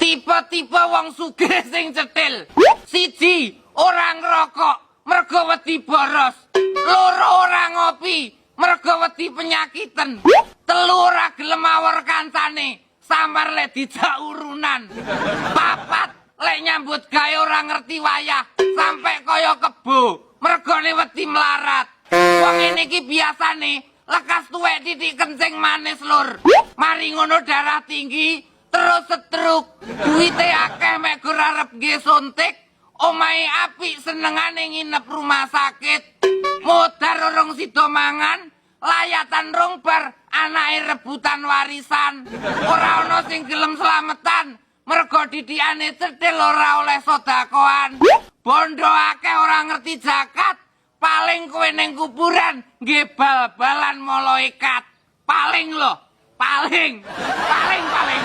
Tipe-tipe wong sugih sing cetil. Siji, ora ngrokok mergo wedi boros. Loro, ora ngopi mergo wedi penyakiten. Telu, ora gelem awor kancane, samar lek dijak urunan. Papat, lek nyambut gawe ora ngerti wayah, sampai kaya kebo, mergone wedi melarat. Wong ngene iki biasane lekas tuwek titik kencing manis, lur. Mari ngono darah tinggi, terus stroke. Duwite akeh mek gur arep nggih suntik. Omahe apik, senengane nginep rumah sakit. Modar urung sida mangan, layatan rong bar, anake rebutan warisan. Ora ana sing gelem slametan, mergo didikane cetil ora oleh sedakohan. Bondo akeh ora ngerti zakat, paling kowe ning kuburan nggih bal-balan malaikat. Paling loh, paling, paling, paling.